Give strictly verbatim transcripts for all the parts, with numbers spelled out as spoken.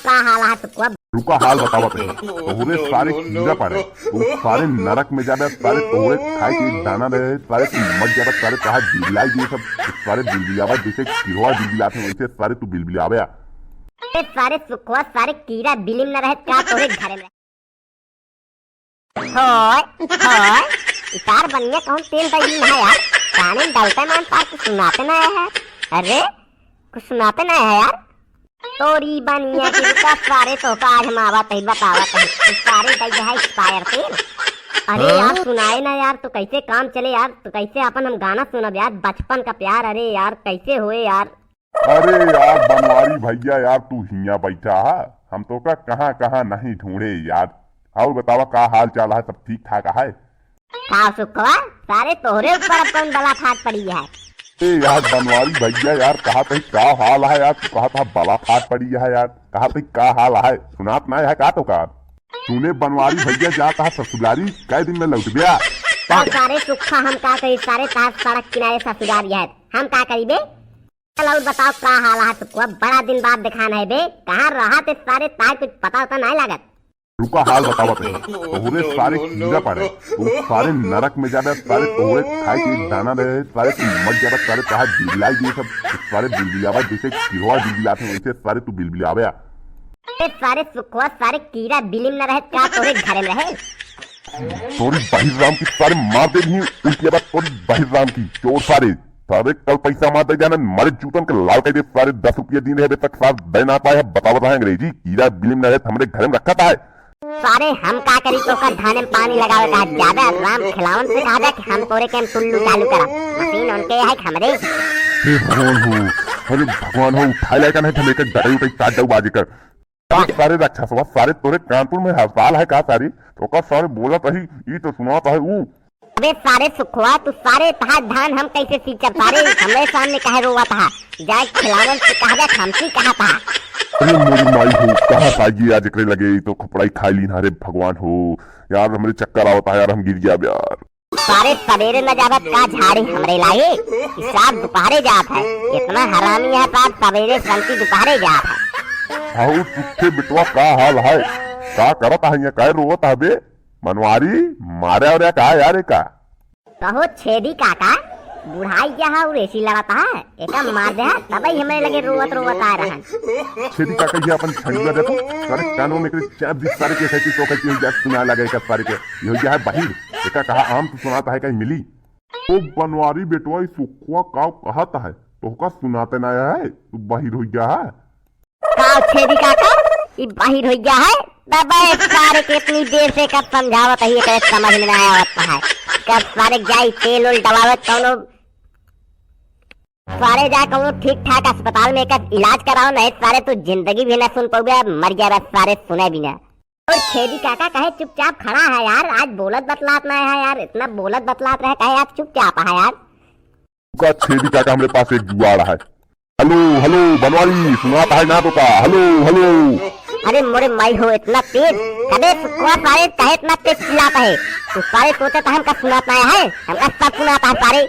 का हाल है सुखवा? रुका, हाल बतावत है। तोहरे सारे कीड़ा पड़े, तू सारे नरक में जाबे, सारे तोहरे खाए के दाना रहे, सारे तू मर जाबे, सारे तहार बिरलाई दिए सब, सारे बिलबिलावा जैसे किरवा बिलबिलात है वैसे सारे तू बिलबिलावे। ए सारे सुखवा, सारे कीड़ा बिलिम न रहे का तोहरे घरे में? होय, होय, इतार बनिया कौन तेल दई है यार? काने में डालते मान तार कुछ सुनाते ना है। अरे, कुछ सुनाते ना है यार। तोरी बनिया की रुका सारे तो का आज हम आवत ही बतावत ही। सारे दई है expire तेल। अरे यार, हाँ? सुनाए ना यार, तो कैसे काम चले यार, तो कैसे अपन हम गाना सुनब यार, बचपन का प्यार, अरे यार, कैसे होए यार? अरे यार बनवारी भैया यार, तू हियाँ बैठा है, हम तोका कहाँ कहाँ नहीं ढूंढे यार। और बतावा का हाल चाल है, सब ठीक ठाक है? का सुखवा, सारे तोहरे ऊपर अब कौन बला फाट पड़ी है? ए यार बनवारी भैया यार, कहा तही का हाल है यार, तू कहा था बला फाट पड़ी है यार, कहा तही का हाल है, सुनात ना है का तोका? सुने बनवारी भैया, जा तहा ससुरारी, कै दिन में लौटब्या? तो सारे सुखा हम का कही, सारे तहार सड़क किनारे ससुरारी है, हम का करी बे? चल और बताओ का हाल है सुखवा, बड़ा दिन बाद देखान है बे, कहाँ रहा थे सारे, तार कुछ पता होता नहीं लागत। रुका हाल बतावत है, तोहरे सारे कीड़ा पड़े, तू सारे नरक में जाबे, सारे तोहरे खाए के दाना रहे, सारे तू मर जाबे, सारे तहार बिलबिलाई ये सब, सारे बिलबिलावा जैसे किरवा बिलबिलात है वैसे सारे तू बिलबिलावे। ए सारे सुखवा, सारे कीड़ा बिलिम न रहे का तोरे घरे में रहे? तोरी बहिर राम की सारे मार दे नहीं, उल्टी बात तोरी बहिर राम की, चोर सारे, सारे कल पैसा मार दे जाना, मारे जूतन के लाल कर दे, सारे दस रुपया दिन रहे तक सार दे ना पाए, बतावत रहा अंग्रेजी, कीड़ा बिलिम न रहे, हमरे घरे में रखा था। सारे हम का करी तोका धाने में पानी लगावे का, ज्यादा राम खिलावन से कहा जा कि हम तोरे के हम टुल्लू चालू करा, मशीन उनके है कि हमरे। हे भगवान हो, अरे भगवान हो, उठाए लायक नहीं, हम एक डरे उठे साथ जाऊ बाजी कर। अरे सारे राक्षसवा, सारे तोरे कानपुर में हड़ताल है का सारे? तो का सारे बोलत रही, ई तो सुनात है ऊ। अबे सारे सुखवा, तू सारे तहार धान हम कैसे सींचब सारे? हमरे सामने काहे रोवत हा? जाए खिलावन से कहा जा, हमसे कहा था। अरे मोरी माई हो, कहाँ सागी आज एकरे लगे, ई तो खपड़ाई खाई लीन, अरे भगवान हो। यार हमरे चक्कर आवत है यार, हम गिर गया यार। सारे सवेरे न जावत का झाड़ी हमरे लागे, कि सात दोपहरे जात है। इतना हरामी है सार, सवेरे संती दोपहरे जात है। हाउ सुखे बिटवा का हाल है? का करत है यहाँ? काय रोवत है बे? मनवारी मारे और का यार का? कहो छेदी काका, बुढ़ाई गया है और एसी लड़त है, एका मार दे है, तबई हमरे लगे रोवत रोवत आ रहन। छेदी काका ये अपन छंडुआ देखो, सारे कानों में एकरे चाप दी सारे के कैसी तो कैसी हो जा सुना लगे का सारे के, ये हो गया है बहिर। एका कहा आम तू सुनात है कहीं मिली? ओ बनवारी बेटवा, ई सुखवा का कहत है? तोहका सुनाते ना है, तू बहिर हो गया है। का छेदी काका, ई बहिर हो गया है? तबे सारे के इतनी देर से कब समझावत है, एकरे समझ में ना आवत है। कब सारे जाई तेल उल डलावत कौनो, सारे जा कौनो ठीक ठाक अस्पताल में एकर इलाज कराओ, नहीं सारे तू जिंदगी भी ना सुन पउबे, मर गया बस सारे सुने भी ना। और छेदी काका कहे चुपचाप खड़ा है यार, आज बोलत बतलात ना है यार, इतना बोलत बतलात रहे, कहे आज चुपचाप है यार। का छेदी काका, हमरे पास एक जुगाड़ है। हेलो, हेलो, बनवारी, सुनात है ना तोका? हेलो, हेलो। अरे मोरे माई हो, इतना तेज? कबे सुखवा सारे कहे इतना तेज चिल्लात है? तू सारे सोचत है हमका सुनात ना है, हमका सब सुनात है सारे।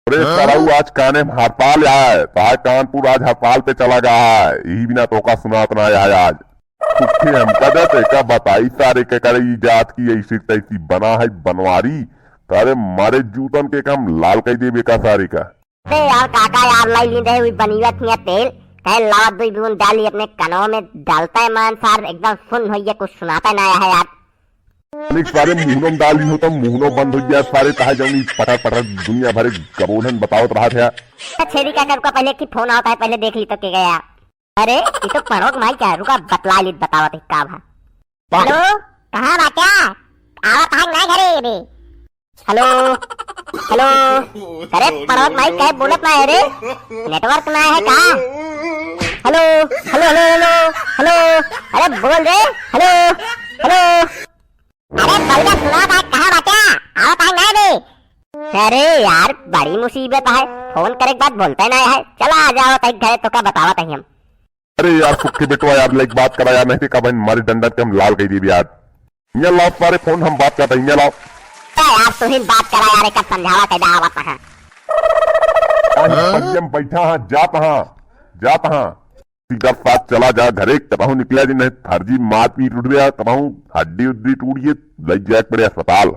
अरे सरऊ, आज काने में हड़ताल है, तहार कानपुर आज हड़ताल पे चला गया है, यही बिना तोका सुनात ना है आज। सुखे हमका दे, तेका बताई सारे के करे ई जात की ऐसी तैसी बना है बनवारी, तारे मारे जूतन के काम लाल कर देबे का सारे का। अरे यार काका यार, लाई ली दे हुई बनिया थिया तेल, कहे लावा दुई बूंद डाली अपने कनवा में, डालता है मान सार एकदम सुन होइए, कुछ सुनाता ना है यार। अनेक सारे मुहनो में डाली हो तो मुहनो बंद हो गया सारे, तहा जौनी पटर पटर दुनिया भरे गबोधन बतावत रहा था। अच्छा छेदी काका रुका, पहले की फोन आवत है, पहिले देख ली तो के गया। अरे, ये तो परोक माई क्या, रुका बतला ली, बतावत है का भा। हेलो, कहाँ बा क्या? आवत है ना घरे रे। हेलो, हेलो, अरे परोक माई कहे बोलत ना है रे, नेटवर्क ना है का? हेलो, हेलो, हेलो, हेलो, हेलो, अरे बोल रे, हेलो, हेलो। अरे बउआ सुना था, कहाँ बा क्या? आवत है ना रे। अरे यार, बड़ी मुसीबत है, फोन करे के बाद बोलते ना है। चला आ जाओ तई घरे, तो का बतावत है हम। अरे यार, सुख के बेटवा यार, लाइक बात करा यार, नहीं तो का बहन मारे डंडा के हम लाल कह दी यार। इहाँ लाओ सारे फोन, हम बात करते हैं, इहाँ लाओ। तो यार, तू ही बात करा यार, एक समझावा के जावा कहाँ। आज हाँ? बलिया में बैठा हाँ, जात हाँ, जात हाँ। सीधा साथ चला जा घरे, तबहूँ निकला जी, नहीं फर्जी मारपीट उठ गया, तबहूँ हड्डी उड्डी टूट गई, लग जाए पड़े अस्पताल।